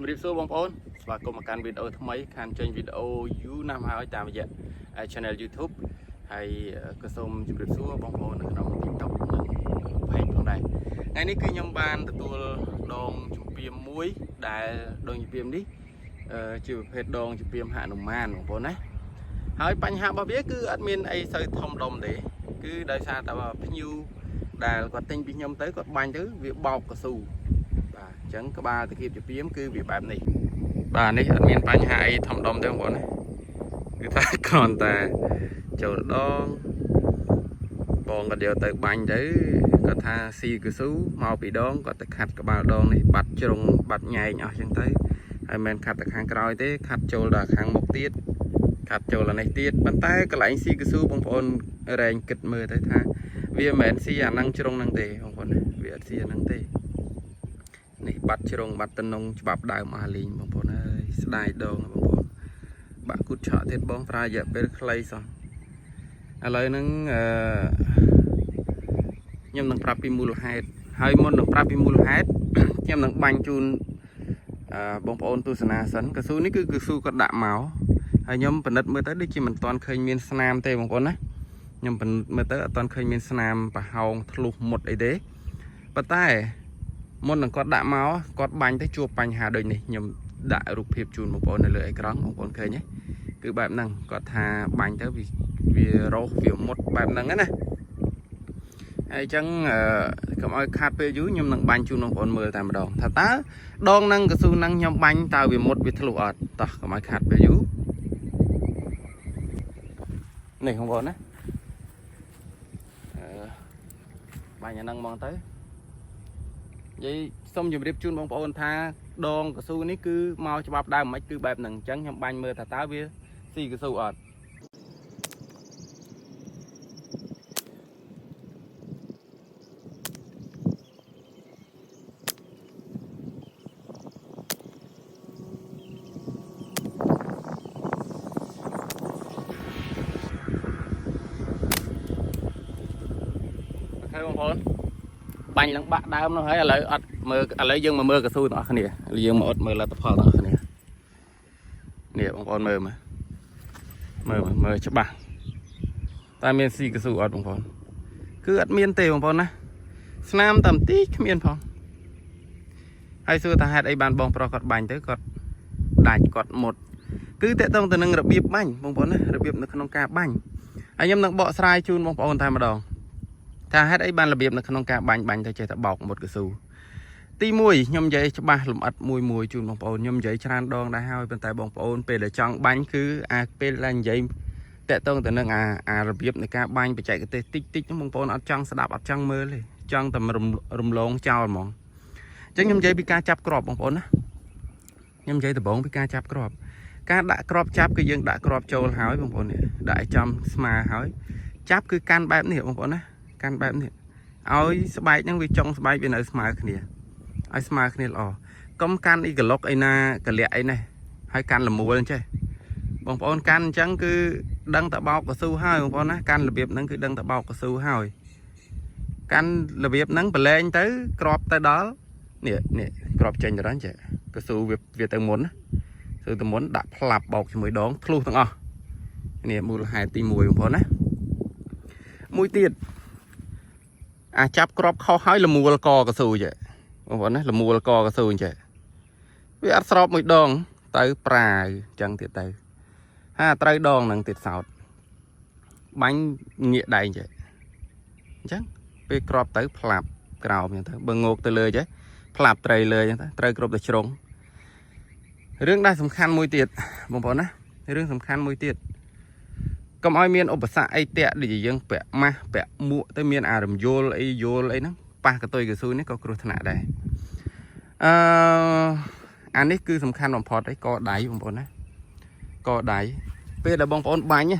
ជំរាបសួរបងប្អូនស្វាគមន៍មកកាន់វីដេអូថ្មីខានចេញវីដេអូយូរណាស់មកហើយតាមរយៈ Channel YouTube ហើយក៏សូមជម្រាបសួរបងប្អូននៅក្នុង TikTok និង Page ផងដែរថ្ងៃនេះគឺខ្ញុំបានទទួលដងជំពាមមួយដែលដងជំពាមនេះជាប្រភេទដងជំពាមហនុមានបងប្អូនណាហើយបញ្ហារបស់វាគឺអត់មានអីសូវធំដុំទេគឺដោយសារតែភ្ញៀវដែលគាត់ទិញពីខ្ញុំទៅគាត់បាញ់ទៅវាបោកកស៊ូ បាទអញ្ចឹងក្បាលតាគៀបជាពីមគឺវាបែបនេះបាទនេះអត់មានបញ្ហាអីធំដុំទេបងប្អូនណាគឺថាគ្រាន់តែចូលដងបងក៏យកទៅបាញ់ទៅគាត់ថាស៊ីកស៊ូមកពីដងគាត់ទៅខាត់ក្បាលដងនេះបាត់ជ្រុងបាត់ញែងអស់អញ្ចឹងទៅហើយមិនមែនខាត់តែខាងក្រោយទេខាត់ចូលដល់ខាងមុខទៀតខាត់ចូលដល់នេះទៀតប៉ុន្តែកន្លែងស៊ីកស៊ូបងប្អូនរែងគិតមើលទៅថាវាមិនមែនស៊ីអាហ្នឹងជ្រុងហ្នឹងទេបងប្អូនណាវាអត់ស៊ីអាហ្នឹងទេ នេះបាត់ជ្រុងបាត់តំណងច្បាប់ដើមអស់លីងបងប្អូនអើយស្ដាយដងបងប្អូនបាក់គូតឆក់ទៀតបងប្រើរយៈពេលខ្លីសោះឥឡូវហ្នឹងអឺខ្ញុំនឹងប្រាប់ពីមូលហេតុហើយមុននឹងប្រាប់ពីមូលហេតុ ខ្ញុំនឹងបាញ់ជូនអឺបងប្អូនទស្សនាសិនកស៊ូនេះគឺកស៊ូគាត់ដាក់មកហើយខ្ញុំពិនិត្យមើលទៅដូចជាមិនទាន់ឃើញមានស្នាមទេបងប្អូនណាខ្ញុំពិនិត្យមើលទៅអត់ទាន់ឃើញមានស្នាមប្រហោងធ្លុះមុតអីទេប៉ុន្តែ មុននឹងគាត់ដាក់មកគាត់បាញ់ទៅជួបបញ្ហាដូចនេះខ្ញុំដាក់រូបភាពជូនបងប្អូននៅលើអេក្រង់បងប្អូនឃើញទេគឺបែបហ្នឹងគាត់ថាបាញ់ទៅវាវារោសវាមុតបែបហ្នឹងណាហើយអញ្ចឹងអឺកុំឲ្យខាតពេលយូរខ្ញុំនឹងបាញ់ជូនបងប្អូនមើលតែម្ដងថាតើដងហ្នឹងកស៊ូហ្នឹងខ្ញុំបាញ់តើវាមុតវាធ្លុះអត់តោះកុំឲ្យខាតពេលយូរនេះបងប្អូនណាអឺបាញ់អាហ្នឹងហ្មងទៅ និយាយសូមជម្រាបជូនបងប្អូនថាដងកស៊ូនេះគឺមកច្បាប់ដើមមិនគឺបែបហ្នឹងអញ្ចឹងខ្ញុំបាញ់មើលថាតើវាស៊ីកស៊ូអត់OK បងប្អូនបាញ់ឡើងបាក់ដើមនោះហើយឥឡូវអត់មើលឥឡូវយើងមកមើលកស៊ូទាំងអស់គ្នាយើងមកអត់មើលលទ្ធផលទាំងអស់គ្នានេះបងប្អូនមើលមើលមើលមើលច្បាស់តើមានស៊ីកស៊ូអត់បងប្អូនគឺអត់មានទេបងប្អូនណាស្នាមតែបន្តិចគ្មានផងហើយសួរថាហេតុអីបានបងប្រុសគាត់បាញ់ទៅគាត់ដាច់គាត់មុតគឺតកតងទៅនឹងរបៀបបាញ់បងប្អូនណារបៀបនៅក្នុងការបាញ់ហើយខ្ញុំនឹងបកស្រាយជូនបងប្អូនតែម្ដង ថាហេតុអីបានរបៀបនៅក្នុងការបាញ់បាញ់ទៅចេះតែបោកមុតកស៊ូទី1ខ្ញុំនិយាយច្បាស់លម្អិតមួយមួយជូនបងប្អូនខ្ញុំនិយាយច្រើនដងដែរហើយប៉ុន្តែបងប្អូនពេលដែលចង់បាញ់គឺអាពេលដែលនិយាយតាក់ទងទៅនឹងអាអារបៀបនៃការបាញ់បច្ចេកទេសតិចតិចហ្នឹងបងប្អូនអត់ចង់ស្ដាប់អត់ចង់មើលទេចង់តែរំលងចោលហ្មងអញ្ចឹងខ្ញុំនិយាយពីការចាប់គ្រាប់បងប្អូនណាខ្ញុំនិយាយដំបូងពីការចាប់គ្រាប់ការដាក់គ្រាប់ចាប់គឺយើងដាក់គ្រាប់ចូលហើយបងប្អូននេះដាក់ឲ្យចំស្មើហើយចាប់គឺកាន់បែបនេះបងប្អូនណា កាន់បែបនេះឲ្យស្បែកហ្នឹងវាចុងស្បែកវានៅស្មើគ្នាឲ្យស្មើគ្នាល្អកុំកាន់អីក្លុកអីណាកលៈអីនេះហើយកាន់លមួលអញ្ចេះបងប្អូនកាន់អញ្ចឹងគឺដឹងតបោកកស៊ូហើយបងប្អូនណាកាន់របៀបហ្នឹងគឺដឹងតបោកកស៊ូហើយកាន់របៀបហ្នឹងប្រឡែងទៅក្របទៅដល់នេះនេះក្របចេញទៅដល់ចេះកស៊ូវាវាទៅមុនណាគឺទៅមុនដាក់ផ្លាប់បោកជាមួយដងធ្លុះទាំងអស់នេះមូលហេតុទី1បងប្អូនណាមួយទៀត អាចាប់ក្របខុសហើយលមួលកកស៊ូចេះបងប្អូនណាលមួលកកស៊ូចេះវាអត់ស្របមួយដងទៅប្រាវអញ្ចឹងទៀតទៅហាត្រូវដងហ្នឹងទៀតសោតបាញ់ងាកដែងចេះអញ្ចឹងពេលក្របទៅផ្លាប់ក្រោមអញ្ចឹងទៅបើងោកទៅលើចេះផ្លាប់ត្រីលើអញ្ចឹងទៅត្រូវគ្រប់ទៅជ្រុងរឿងដែលសំខាន់មួយទៀតបងប្អូនណារឿងសំខាន់មួយទៀត កុំឲ្យមានឧបសគ្គអីតាក់ដូចជាយើងពាក់ម៉ាស់ពាក់មួកទៅមានអារំយល់អីយល់អីហ្នឹងប៉ះកតុយកស៊ូនេះក៏គ្រោះថ្នាក់ដែរអឺអានេះគឺសំខាន់បំផុតឯកដៃបងប្អូនណាកដៃពេលដែលបងប្អូនបាញ់ណា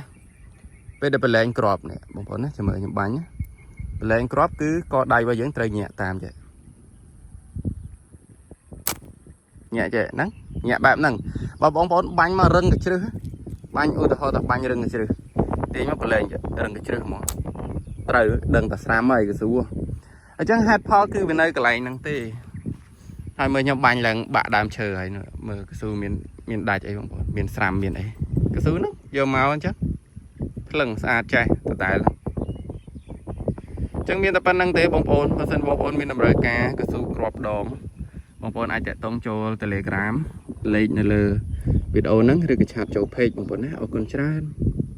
ពេលដែលប្រឡែងក្របនេះបងប្អូនណាចាំមើលខ្ញុំបាញ់ណាប្រឡែងក្របគឺកដៃរបស់យើងត្រូវញាក់តាមចេះញាក់ចេះហ្នឹងញាក់បែបហ្នឹងបើបងប្អូនបាញ់មករឹងកជ្រឹះបាញ់ឧទាហរណ៍ថាបាញ់រឹងកជ្រឹះ ទាញមកប្រឡែងរឹងកជ្រឹះហ្មងត្រូវដឹងតែស្រាមហើយកស៊ូអញ្ចឹងហេតុផលគឺវានៅកន្លែងហ្នឹងទេហ ហើយមើលខ្ញុំបាញ់ឡើងបាក់ដើមឈើហើយនោះមើលកស៊ូមានមានដាច់អីបងប្អូនមានស្រាំមានអីកស៊ូហ្នឹងយកមកអញ្ចឹងភ្លឹងស្អាតចេះដដែលអញ្ចឹងមានតែប៉ុណ្្នឹងទេបងប្អូនបើសិនបងប្អូនមានតម្រូវការកស៊ូគ្រាប់ដងបងប្អូនអាចតាក់ទងចូល Telegram លេខនៅលើវីដេអូហ្នឹងឬក៏chat ចូល page បងប្អូនណាអរគុណច្រើន។